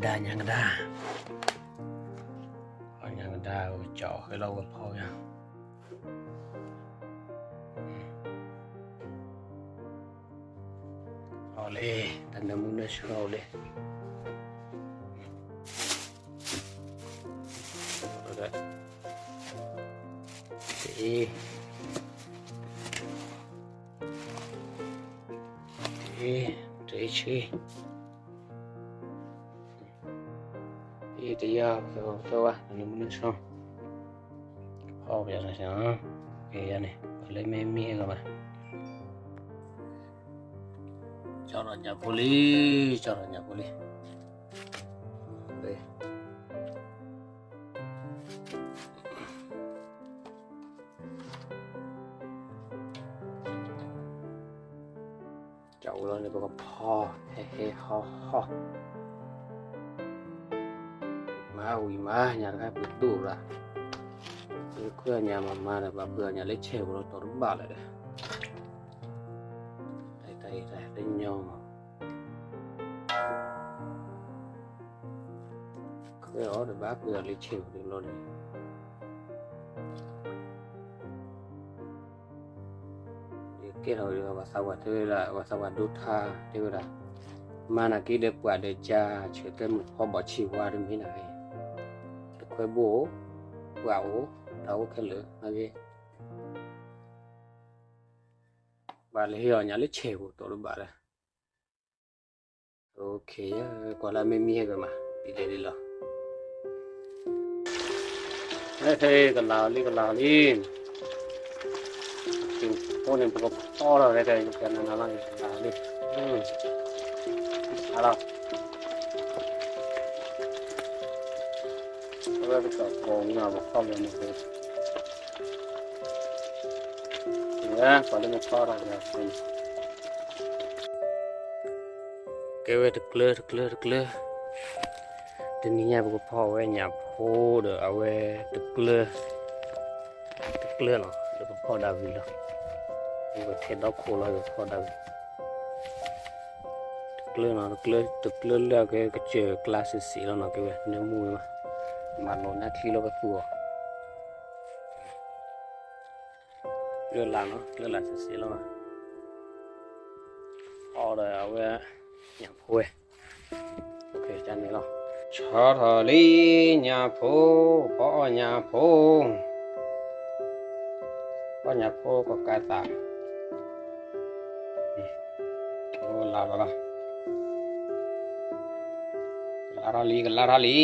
ညၣ်ကဒါ, ညၣ်ကဒါ ကၠီၣ်ဃဲလီၤဝဲဖီဝဲ, အီၤလၢ တၢ်နၢမူနၢဆှီလံ, တအ့, တအ့, တအ့ဆှံ အ့ တယၢ် သၢဝါ နမုၢ်နဆှီ, ဖီၣ်ပယီၤန့ၣ်, ကဲယၤန့ၣ် ပှၤလၢမ့ၢ်မံဟဲဂီၤမး, ကၠီထီၣ်ညၣ်ဖိလံ, ကၠီထီၣ်ညၣ်ဖိလံ. ကၠီဝဲလီၤန့ၣ် ပကဖီ ဟဲဟဲဟီၣ်ဟီၣ်, မၤဝံၤမး ညၣ်တခါပဒိၣ်ရၣ်, ခွဲညၣ်မၤမၤဒီး ဘၣ်ဘၣ်ညၣ်လၢဆဲးပူၤလီၤ တီၤတဘၣ်လၢၤဒီး, တၢ်တၢ်တၢ်တညီမး ခွဲအီၤတဘၣ် ခွဲအီၤလၢဆဲးပူၤတဘျီန့ၣ်, ယကဲထီၣ်ဒီး ပှၤသးပှၢ်တဲဝဲဒၣ် ပှၤသးပှၢ်ဒိထါတဲဝဲဒၣ်, မၤနာ်က့ဒီးပှၢ်ဒီးကၢ် ဆၢတဲမုၢ်ဖီဘီၣ်ဆံးဝါတမ့ၢ်နၤ, တခွဲဘိၣ်, ပှၢ်အိၣ်, တၢ်အိၣ်ခဲလၢာ်, ဘၣ်လၢဟ့ၣ်အီၤညၣ်လၢဆဲးပူၤ တီၤတဘၣ်ဒီး ကွၢ်လၢမ့ၢ်မံဟဲက့ၤမး ဒ်လဲၣ်ဒ်လဲၣ်လီၤ. ကလၤလံ ကလၤလံ, ဖိန့ၣ် ပကဖီထီၣ်ဝဲ ကနနလီၤ ကလၤလံ, အလီၤ, အဝဲကစီၣ်ကိးမး ပဖီလၢမ့ၢ် ကွၢ်လၢမ့ၢ်ဖီထီၣ် ကဲဝဲတကျၢ တကျၢ တကျၢ, တနံၤညါပကဖီအဝဲညၣ်ဖိဒီး အဝဲတကျၢ, တကျၢလီၤ လၢပဖီဒၣ်ဝံၤလီၤ, ပကထဲးဒီခိၣ်လီၤ ပဖီဒၣ်ဝံၤ, တကျၢလီၤ တကျၢ တကျၢလၢအကဲကစၢၢ်ကျါစ့ၢ်စ့ၢ်လီၤနီၤ ကဲဝဲနၢမူဝဲမး, မၤနီၣ်နၢချံလီၤကသူအီၤ ကျၢလၢ်နီၤ ကျၢလၢ်စ့ၢ်စ့ၢ်လီၤ, အီၤဒီးအဝဲ ညၣ်ဖိဝဲ, ကန့ၣ်လီၤ, ဆီထီၣ်လံ ညၣ်ဖိ, ဖီအီၣ်ညၣ်ဖိ, ဖီညၣ်ဖိကကးသး, လၢလီၤလီၤ, ကလါထီၣ်လံ ကလါထီၣ်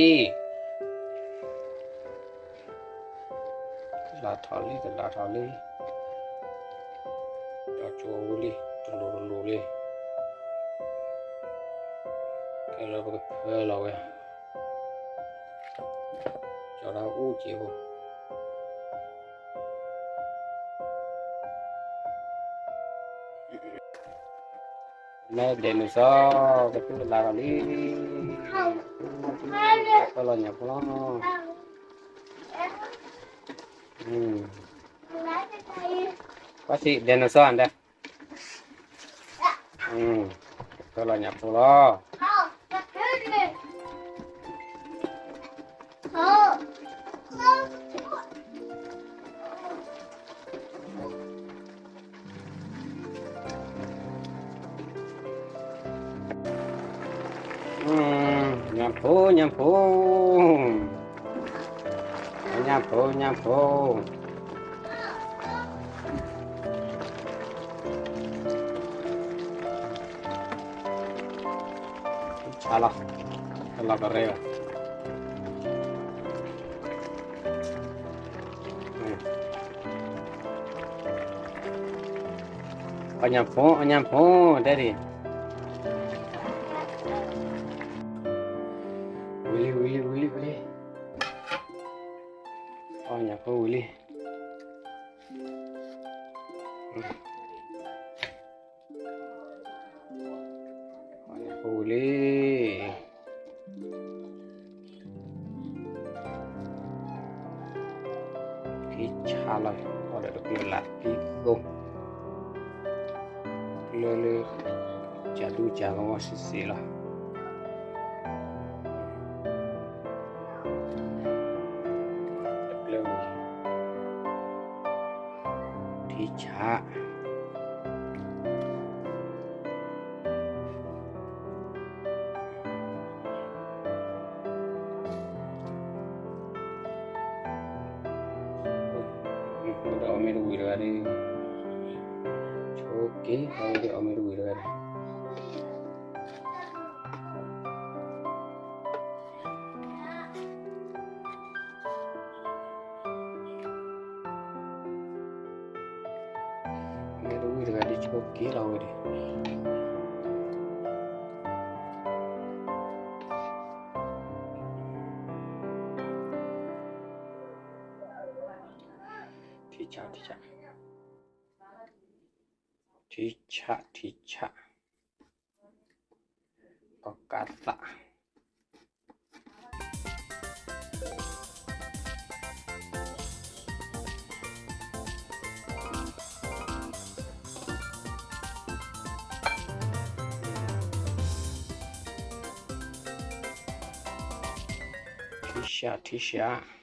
လံ ကလါထီၣ်လံ ကလါထီၣ်လံ, ကၠီကၠိဝံၤလံ တလိၤတလိၤလံ, ကဲလၢပကဖၢလီၤဝဲ, ကၠီတၢ်အူက့ၤဖိ မ့ၢ်ဒဲးနုာ်စီ ကသူတလါထီၣ်လံ, ဖၢလီၤညၣ်ဖိလီၤ, ကွၢ်စံး ဒဲးနုာ်စီအဒဲး, ဖၢလီၤညၣ်ဖိလီၤ. ညၣ်ဖိ ညၣ်ဖိ, ညၣ်ဖိ ညၣ်ဖိ, ဆါလီၤ, လီၤကရဲဘၣ်. အညၣ်ဖိ အညၣ်ဖိ တဲဒံး, ဝံၤလံ ဝံၤလံ ဝံၤလံ ဝံၤလံ, အညၣ်ဖိဝံၤလံ. အညၣ်ဖိဝံၤလံ, ဖံဆါလီၤ အီၤဒီးတကျၢလၢ်ဖံသိ, ကျၢလၢ ကၠးဒူကၠးဂီၤစ့ၢ်စ့ၢ်လီၤ. ထံဆး, ဒီးအီၣ်မ့ၢ်တဝံၤတဂၤဒီး, ဆိက့ၤ အဝဲဒီးအီၣ်မ့ၢ်တဝံၤတဂၤဒီး, မ့ၢ်တဝံၤတဂၤဒီး ဆိက့ၤလီၤဝဲဒီး, ထံဆး ထံဆး, ထံဆး ထံဆး, ပကးသး ထံဆး ထံဆး